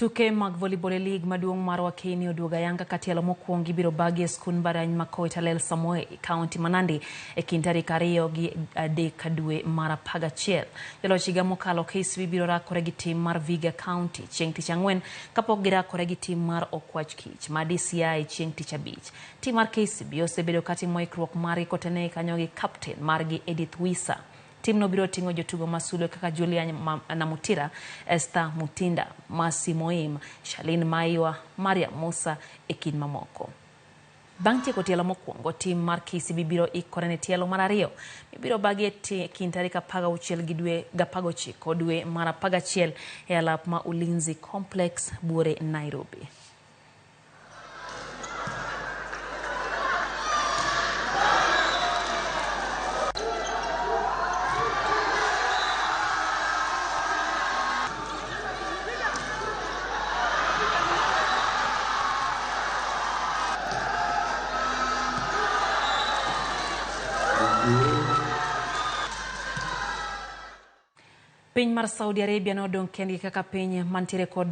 Tuke mag volleyball e lig maduong' mar Wakeni oduogo ayanga ka tielo mokwongo ibiro bagi e skund mbalariany ma Koitalel Samoei, kaunti ma Nandi e kind tarik 2 gi 3 dwe mar 11. Joloch higa mokalo KCB biro rakore gi tim mar Vihiga County chieng' tich ang'wen kapok girakore gi tim mar Okwach Kich ma DCI chieng' tich abich. Tim mar KCB osebedo katimo ikruok margi kotenegi kanyo gi kapten margi Edith Wisa. Timno biro ting'o jotugo masulwe kaka Julia Namutira, Esther Mutinda, Mercy Moim, Charlene Maiwa, Mariam Musa e kind mamoko. Bang' tieko tielo mokwongo, tim mar KCB biro ikore ne tielo mar ariyo mibiro bagi e kind tarik 16 gi dwe 19 dwe mar 11 e alap ma Ulinzi Complex, Buore, Nairobi. Piny mar Saudi Arabia nodong' kendgi kaka piny mantiere kod